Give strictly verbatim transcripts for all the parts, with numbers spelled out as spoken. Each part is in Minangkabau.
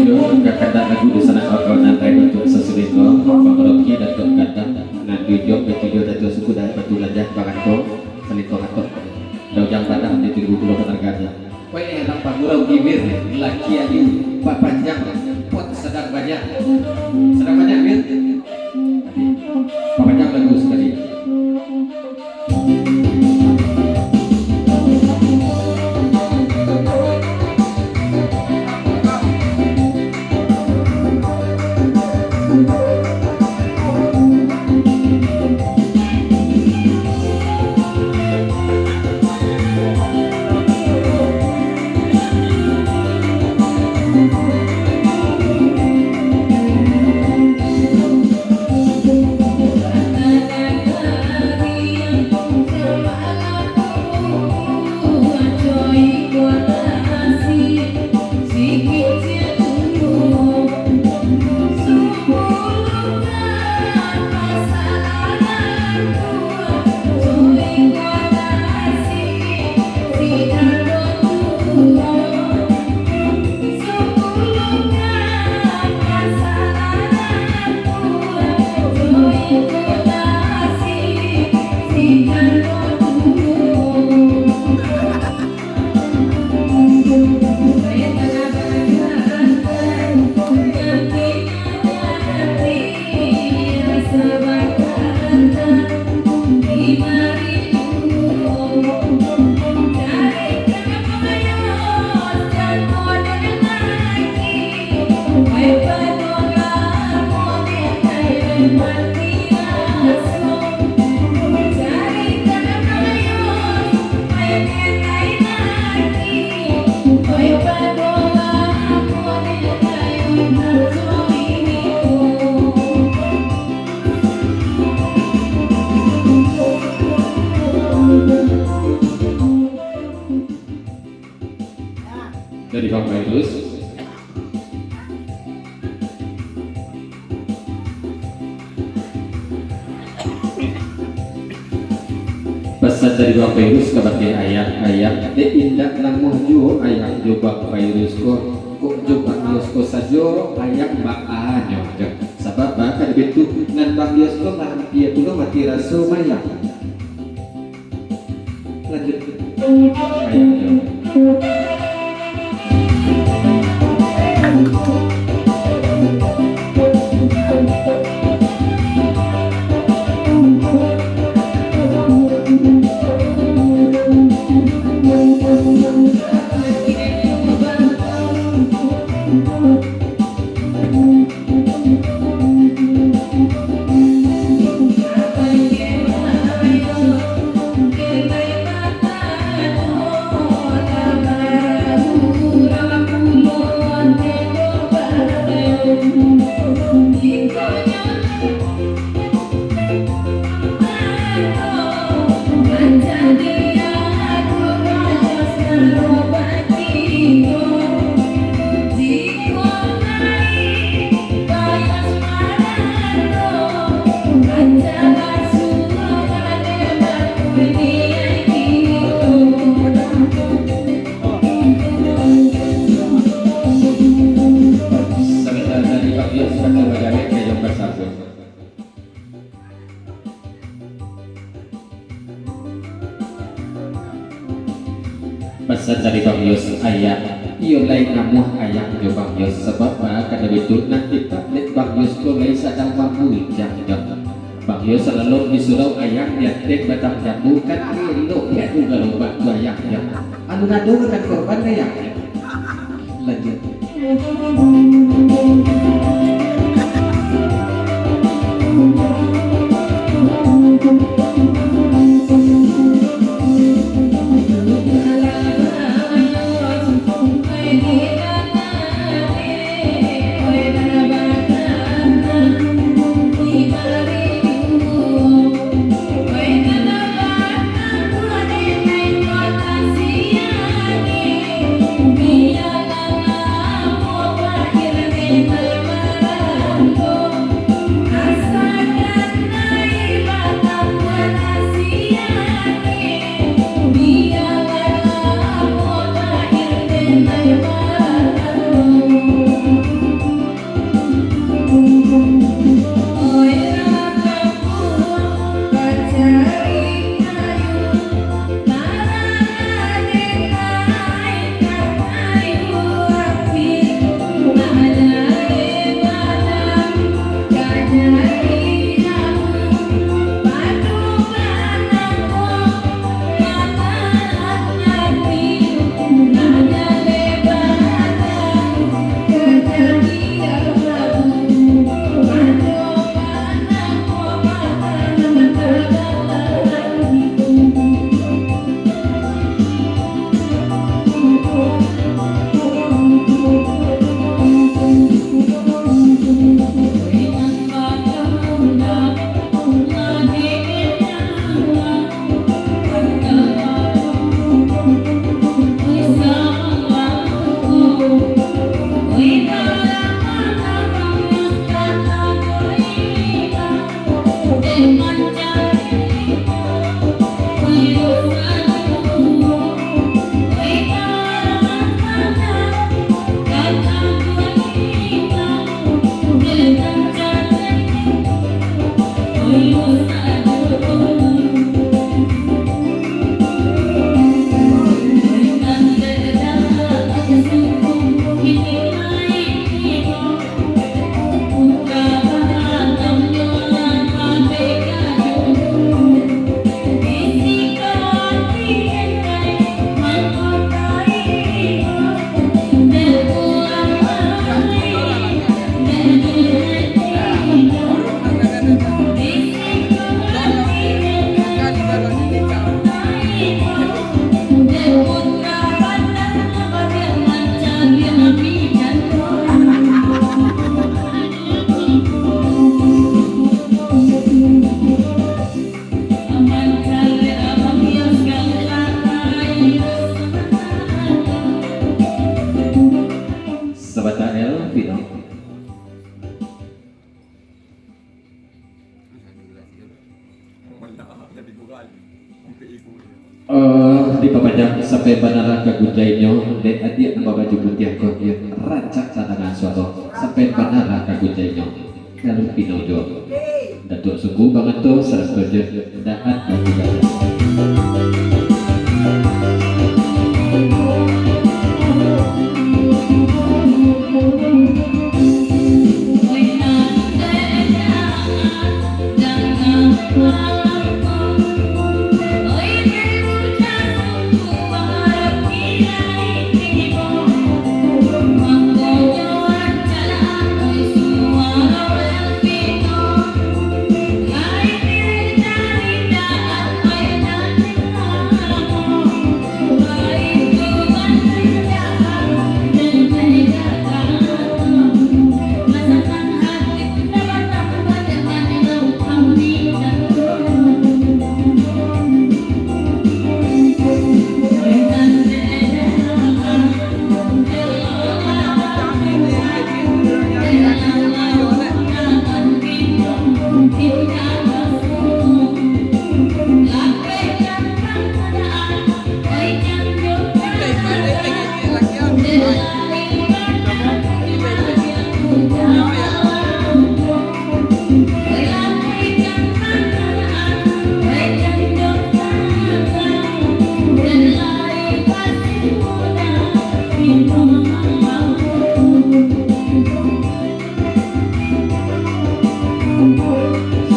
Yo, ka kandak lagu di sanak kawan-kawan nan lain untuak sasudah ko, Bang Rocky, Datuak Gadang, nan di ujuang, Datuak Suku, Datuak Batu Lajah, Bang Anto, Salito Katok. Daujang Padang di tujuh puluh Panarga. Weh, Bang Pangurau Gibir, Laki Ayu, Pak Panjang, pot sadang banyak. Sadang banyak, Bir? Tadi. Pak Panjang lagu sakali. Dari Bang Fairuz. Pasan dari Bang Fairuz kabake Ayang, Ayang, dek indak namuah juo Ayang jo Bang Fairuz ko, kok jo Bang Yos ko sajo Ayang baanyo jo. Sabab baa ka dibantu nan Bang Yos ko lah ampia pulo mati raso, Ayang. Lanjut. Ayang, yo. Sabanta tadi Bang Yos bakal bagawik ka Yong Basabun. Pasan dari Bang Yos, Ayang, iyo lai namuah Ayang jo Bang Yos, sabab baa ka dibantu nan tetap dek Bang Yos ko lai sadang mambujang, jo. Bang Yos salalok di surau Ayang di ateh batang jambu, kan elok diadu garobak tu Ayang, jo. Alun ado makan korban, Ayang. Lanjut. Sampai banarah ka gujainyo, dek adiak nan babaju putiah ko, rancak tadangan suaro. Sampai banarah ka gujainyo, kalau pino juo. Datuak Suku Bangato sarato jo Daan Batu Gajah.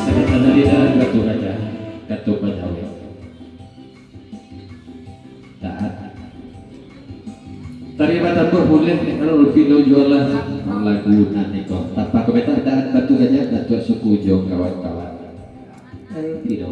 Sakali tadi Daan Batu Gajah, kato bajawek. Daan. Tari batambuah buliah, kalau pino juo lah lagu nan iko. Tanpa komentar, Daan Batu Gajah, Datuak Suku jo kawan-kawan. Kalau pino.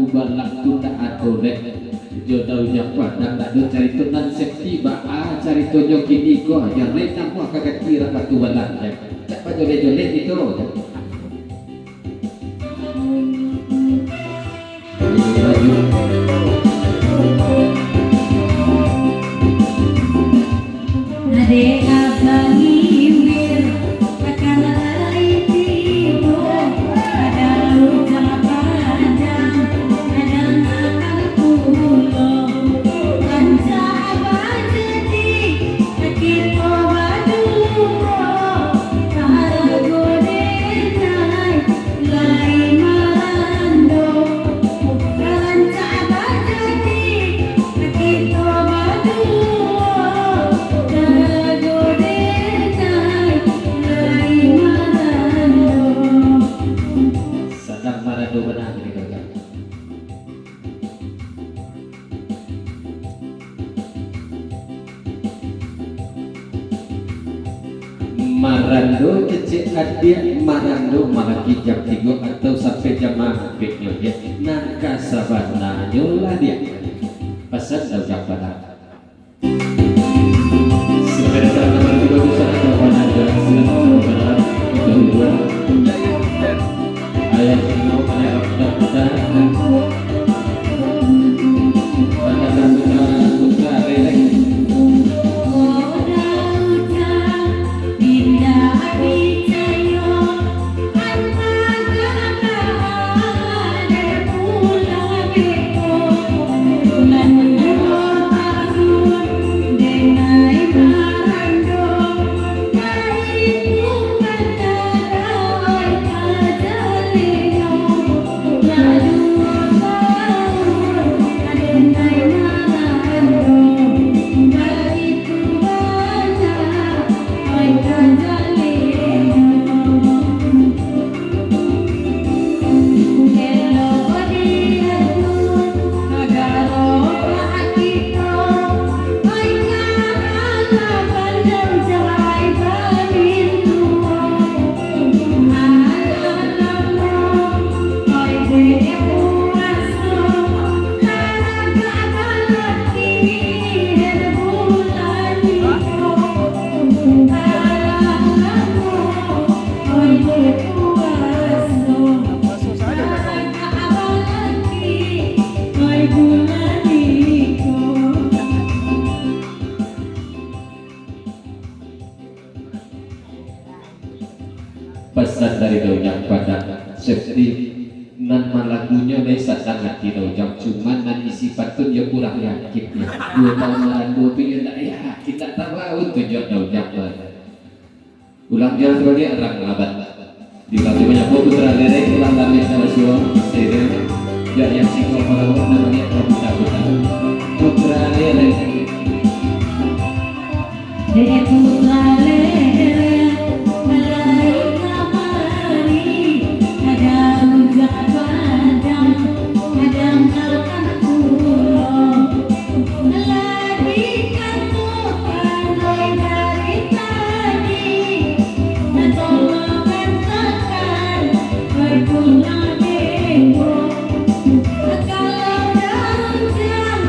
Balang tu ndak ado leh. Jo Daujang Padang ndak ado carito nan safety, baa caritonyo kini ko, jan lai namuah ka ganti rang batu balang, jan. Cak bajoleh-joleh kito, jan. Adek abang Imbir, takana lai tibo, kadang rujak padang, kadang akan pulo. Rancak bajadi, kito baduo, karago denai lai marando. Rancak bajadi, kito baduo, karago denai lai marando. Sadang marando bana kini, Daujang. Marando kecek adiak, marando malaki jam tigo atau sampai jam ampeknyo, diak. Nan ka sabananyo lah, diak. Pasan Daujang Padang. Silakan datang nomor tiga puluh satu, Bapak Naja. Silakan, Bapak Naja. Nomor dua. Ayah Singo, Ayah Abdul Mukhtar. Bapak Naja, Putra Leleng. Pasan dari Daujang Padang, safety. Nan malagunyo lai sanang ati Daujang, cuman nan isi pantun yo kurang yakin, yo. Duo taun marando tu yo ndak yakin, ndak tahu tu jo Daujang Padang. Ulang jo, suruah dia rang laban. Dibantu banyak buah Putra Leleng, ulang lambek ka basuo, sini. Jo Ayah Singo Palawak, nan banyak ka buta-buta. Putra Leleng. Dek Putra Leleng, lai kamari, kadang rujak padang, kadang akan pulo. Lah dikatokan lai dari tadi, tolong antakan, pai pulang beko. Kalau Daujang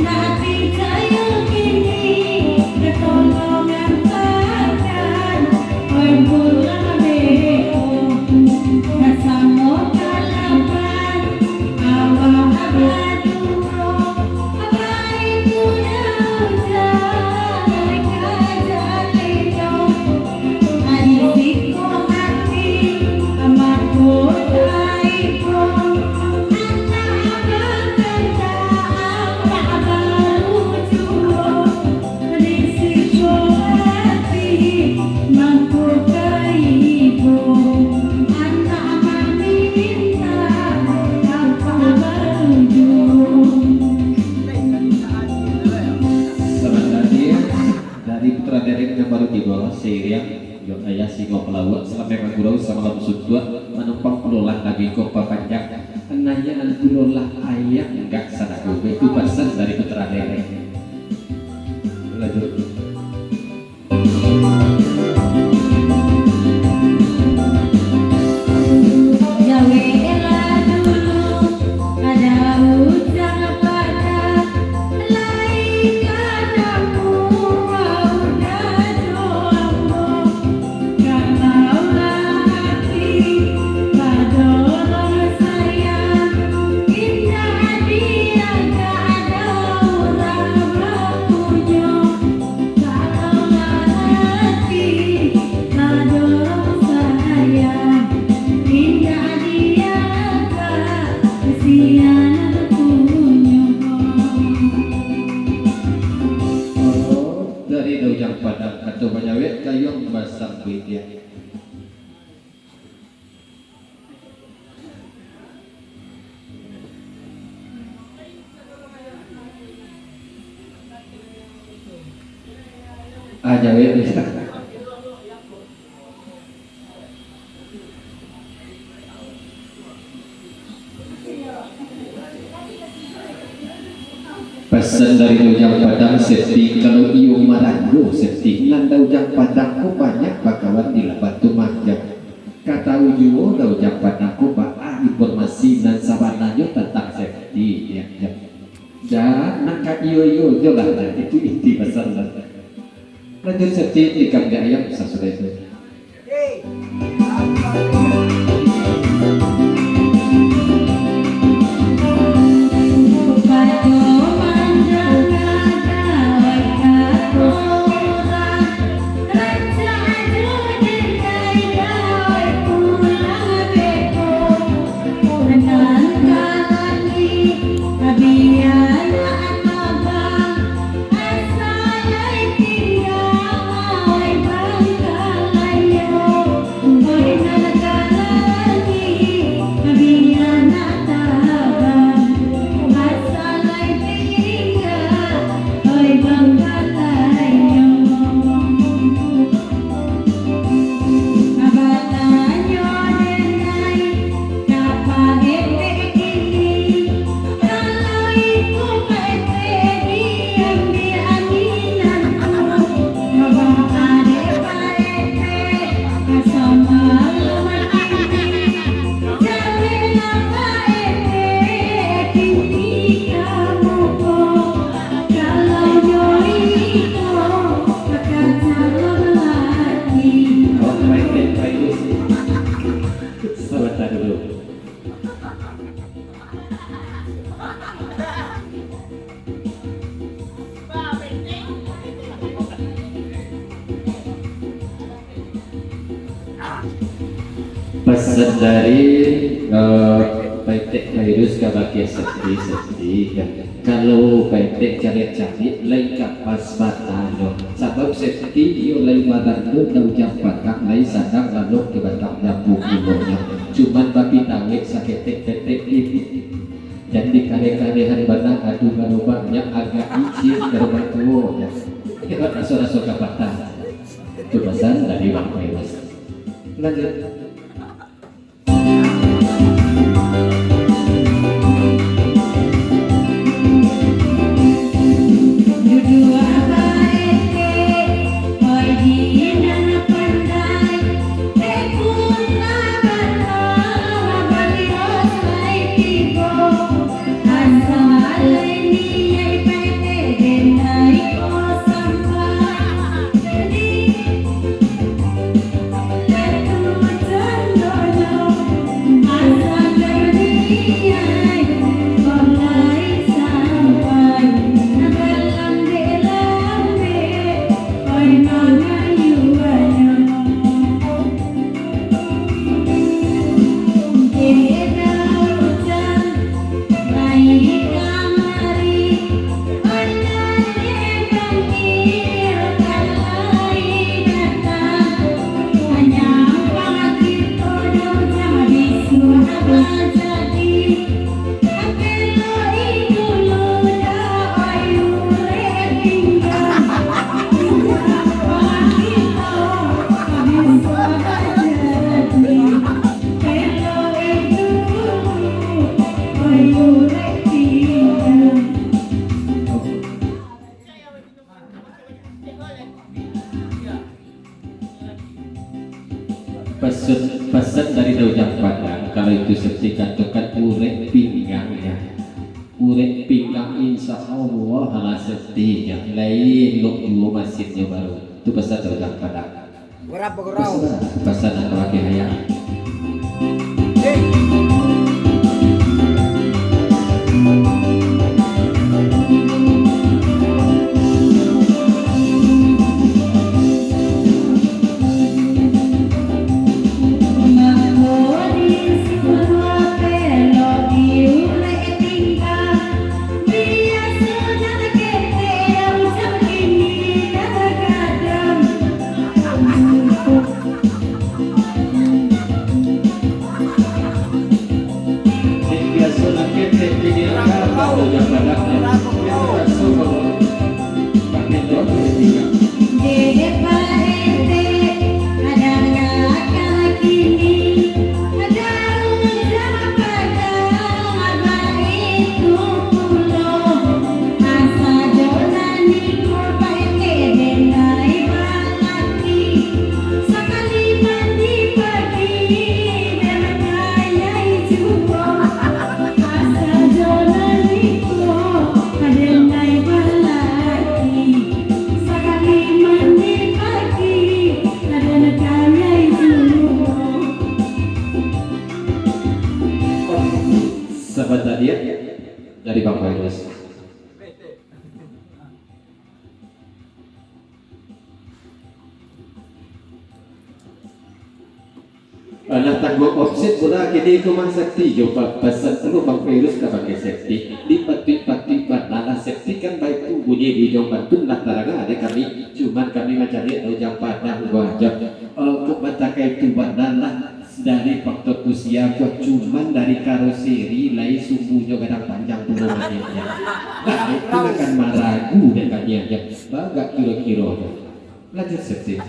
ndak picayo kini, tolong antakan, pai pulang beko. Ka samo ka lapan, awak baduo, pai pulang Daujang ka jaleh. Selamat pagi. Dari Putra Leleng nan baru tibo, seiriang jo Ayah Singo Palawak, salamai manggurau, samalam suntuak, manumpang pulolah lagi ko papanjang, nayaan pulolah ayah gak sadaku. Itu pasan dari Putra Leleng. Lanjut. Gawelah dulu, kada Ujang Padang, kato bajawek gayuang basambuik diak. Ah, jawek bisa. Pasan dari Ujang Padang, Seti, kalau iyo marando, Seti, nan da Ujang Padang ko banyak bakawan di Labuhan Tumah, jan. Ka tau juo da Ujang Padang ko baa informasi nan sabananyo tantang Seti, jan. Jan, nan ka iyo-iyo jo lah, jan. Itu inti pasan lah. Lanjut, Seti, tikam di ayam, sasudah itu. Sabanta dulu. Pasan dari, eh, Pak Etek Fairuz kabake Seti, Seti, kan. Kalau Pak Etek caliak-caliak, lai ka pas bana lo. Sabab Seti iyo lai marando da Ujang Padang, lai sadang lalok di batang jambu punyo. Cuman bapitawek saketek-ketek ini. Jadi kareh-karehan bana adu garobaknyo, agak licin garobak tuo, yo. Hebat raso-raso kapatah. Itu pasan dari Bang Fairuz. Lanjut. Pasan, pasan dari Daujang Padang, kalau itu Seti katokan urek pinggang, yo. Urek pinggang, insya Allah lah Seti, yo. Lai lok juo masinnyo baru. Itu pasan Daujang Padang. Pasan, pasan atau laki ayah. Gua offset pula kini ko mah safety jo pa-, pasan pulo Bang Virus ka pakai safety. Dipatuik-patuik bana lah safety kan baitu bunyi di ujuang bantun lah tarang dek kami. Cuman kami mancaliak di ujuang padang gua aja. Eh, kok batakai tu bana lah dari faktor usia gua cuman dari karoseri lai sumbunyo gadang panjang pulo mah dia. Nah, itu akan maragu dek kami aja. Bagak kiro-kiro. Lanjut safety.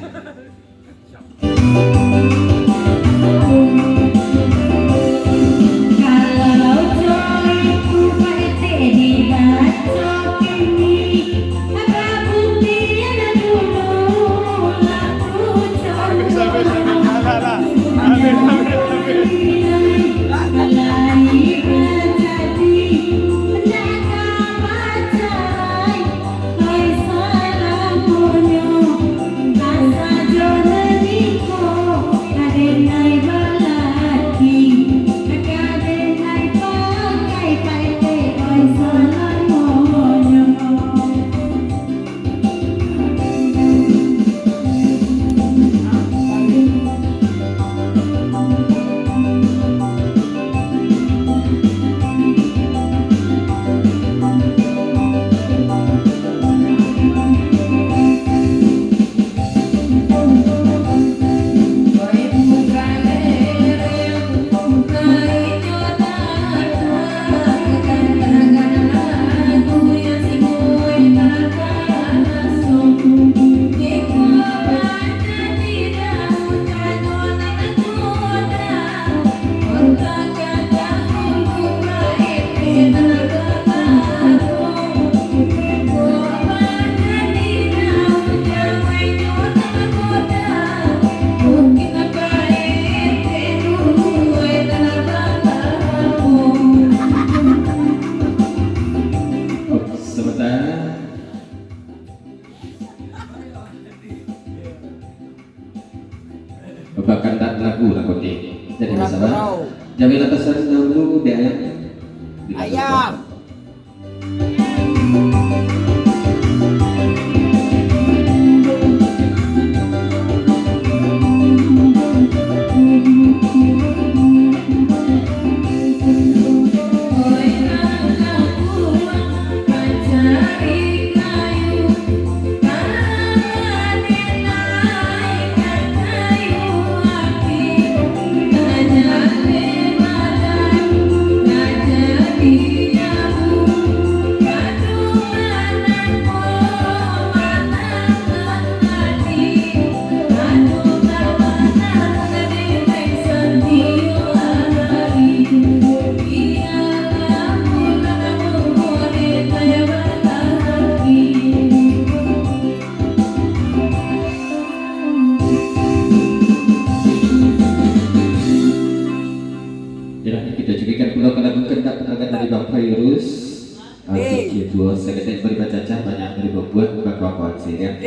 Sebentar. Bapak kandak lagu lah kote. Jadi masalah. Jamin atasan dahulu, D M. Ayam. Jadi, kita cukikan pulo ka lagu kandak panagan dari Bang Fairuz. Oke, duo saketek bari bacacah, banyak bari babuek, bakawan-kawan siriah.